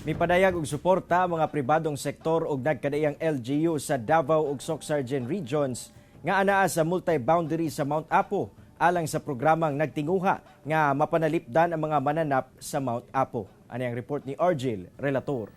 Mipadayag og suporta ang mga pribadong sektor ug nagkadaiyang LGU sa Davao ug Soccsksargen regions nga anaa sa multi-boundary sa Mount Apo alang sa programang nagtinguha nga mapanalipdan ang mga mananap sa Mount Apo. Ani ang report ni Argel Relator.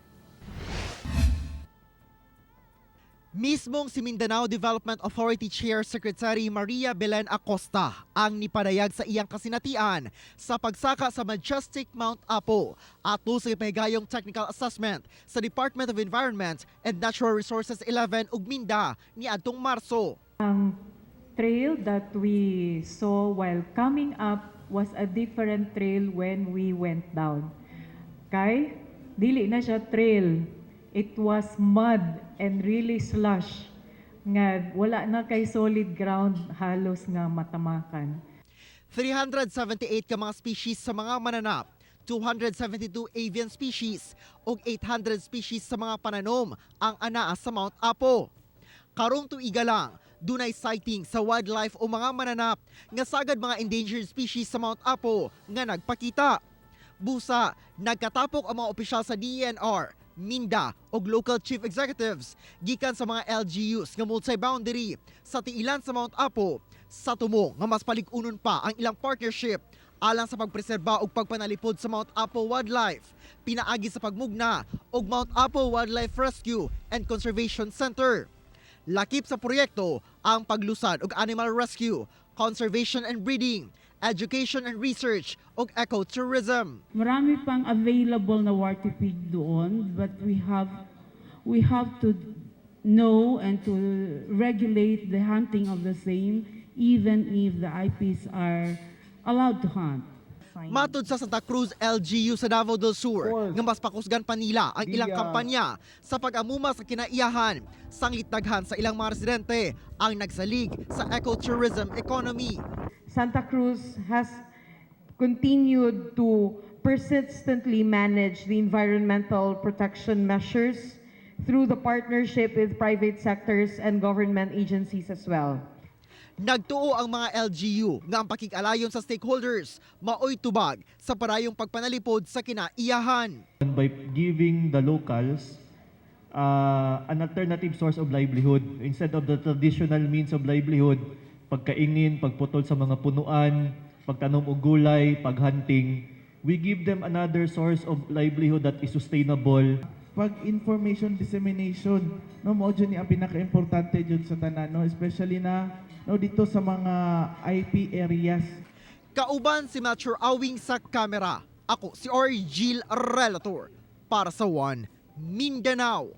Mismong si Mindanao Development Authority Chair Secretary Maria Belen Acosta ang nipadayag sa iyang kasinatian sa pagsaka sa majestic Mount Apo ato sa gipahigayong technical assessment sa Department of Environment and Natural Resources 11 ug Minda niadtong Marso. Ang trail that we saw while coming up was a different trail when we went down. Kay, dili na siya trail. It was mud and really slush nga wala na kay solid ground halos nga matamakan. 378 ka mga species sa mga mananap, 272 avian species ug 800 species sa mga pananom ang anaa sa Mount Apo. Karong tuiga lang, dunay sighting sa wildlife o mga mananap nga sagad mga endangered species sa Mount Apo nga nagpakita. Busa, nagkatapok ang mga opisyal sa DENR, MINDA ug local chief executives gikan sa mga LGUs nga multi-boundary sa tiilan sa Mount Apo sa tumong nga mas palig-unon pa ang ilang partnership alang sa pagpreserba ug pagpanalipod sa Mount Apo Wildlife pinaagi sa pagmugna og Mount Apo Wildlife Rescue and Conservation Center. Lakip sa proyekto ang paglusad og animal rescue, conservation and breeding, education and research ug ecotourism. Marami pang available na warty pig doon, but we have to know and to regulate the hunting of the same, even if the IPs are allowed to hunt. Matod sa Santa Cruz LGU sa Davao del Sur, nga mas pakusgan pa nila ang ilang kampanya sa pag-amuma sa kinaiyahan, sanglit daghan sa ilang mga residente ang nagsalig sa ecotourism economy. Santa Cruz has continued to persistently manage the environmental protection measures through the partnership with private sectors and government agencies as well. Nagtuo ang mga LGU nga ang pakig-alayon sa stakeholders maoy tubag sa parayong pagpanalipod sa kinaiyahan. By giving the locals an alternative source of livelihood instead of the traditional means of livelihood, pagkaingin, pagputol sa mga punuan, pagtanom og gulay, paghunting, we give them another source of livelihood that is sustainable. Pag information dissemination, no, mao jud ni ang pinaka-importante jud sa tanan, no, especially na, no, dito sa mga IP areas. Kauban si Mature Awing sa kamera. Ako si Orgil Relator para sa One Mindanao.